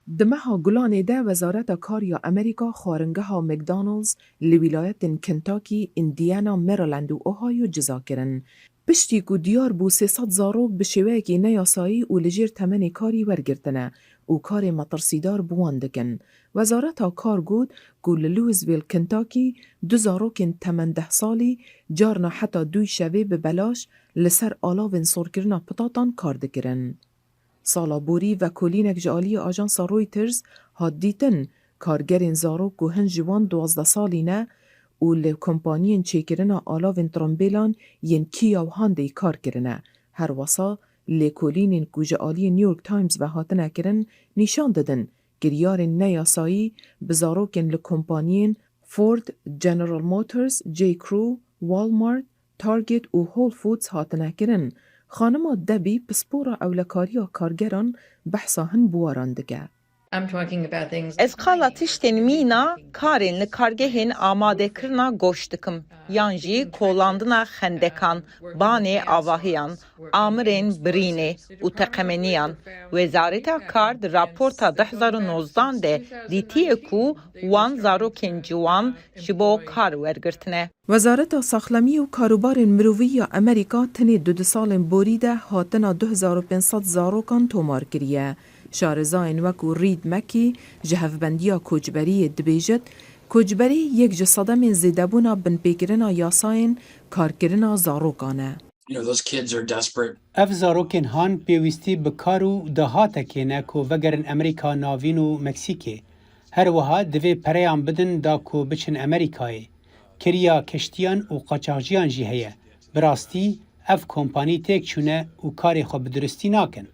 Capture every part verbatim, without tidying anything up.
Di meha Gulanê de Wezareta Kar ya Amerîka xwaringeha McDonald's li wîlayetên Kentucky, Indiana, Maryland û Ohio ciza kirin. Piştî ku diyar bû sê sed zarok bi şêweyekî neyasayî û li jêr temenê karî wergirtine û karê metirsîdar bi wan dikin. Wezareta Kar got ku li Louisville, Kentucky, du zarokên temen deh salî carna heta dûy şevê bi belaş li ser alavên sorkirina pitatan kar dikirin. Sala borî vekolînek ji aliyê ajansa Reuters hat dîtin, kargerên zarok ku hin ji wan duwazdeh salî ne û li kompaniyên çêkirina alavên trombêlan yên Kia û Hyundai kar kirine. Her wisa lêkolînên ku ji aliyê New York Times ve hatine kirin nîşan didin kiryarên neyasayî bi zarokên li kompaniyên Ford, General Motors, J. Crew, Walmart, Target û Whole Foods hatine kirin. Xanima Debbie, pispora ewlekariya kargeran, behsa hin biwaran dike. Ez qala tiştên mîna karên li kargehên amadekirina goş dikim, yan jî kolandina xendekan, banê avahiyan, amirên birînê û teqemeniyan. Wezareta Kar di raporta du hezar û nozdan de dîtiye ku wan zarokên ciwan ji bo kar wergirtine. Wezareta Saxlemî û Karûbarên Mirovî ya Amerîka tenê di du salên borî de hatina du hezar û pênc sed zarokan tomar kiriye. Şarezayên wekû Reed Mackey ji Hevbendiya Koçberiyê dibêjit, koçberî yek ji sedemên zêdebûna binpêkirina yasayên karkirina zarokan e. Ev zarokên han pêwîstî bi kar û dahatekê ne ku vegerin Amerîka Navîn û Meksîkê. Her wiha divê pereyan bidin da ku biçin Amerîkayê. Kiriya keştiyan û qaçaxciyan jî heye. Bi rastî ev kompanî têk çûne û karê xwe bi duristî nakin.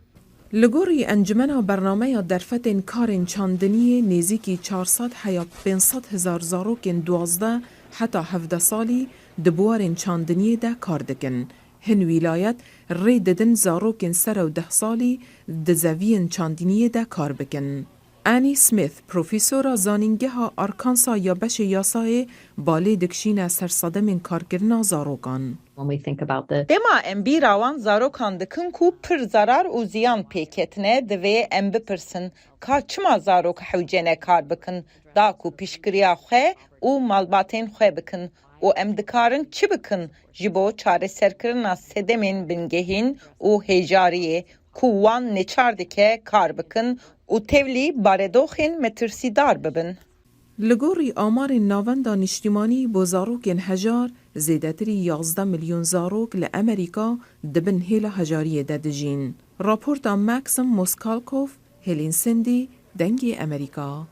Li gorî Encumena Bernameya Derfetên Karên Çandiniyê, nêzîkî çar sed heya pênc sed hezar zarokên duwazdeh heta hevdeh salî di biwarên çandiniyê de kar dikin. Hin wîlayet rê didin zarokên serew deh salî di zeviyên çandiniyê de kar bikin. Annie Smith, profesora Zanîngeha Arkansa ya Beşê Yasayê, balê dikişîne ser sedemên karkirina zarokan. Dema em bîra wan zarokan dikin ku pir zarar û ziyan pê ketine, divê em bipirsin, ka çima zarok hewce ne kar bikin, da ku piştgiriya xwe û malbatên xwe bikin û em dikarin çi bikin ji bo çareserkirina sedemên bingehîn û hêjariyê ku wan neçar dike kar bikin û tevlî baredoxên metirsîdar bibin. Li gorî amarên Navenda Niştimanî bo zarokên hejar, zêdetirî yazdeh milyon zarok li Amerîka di bin hêla hejariyê de dijîn. Raporta Maxim Moskalkov, Helin Sindî, Dengê Amerîka.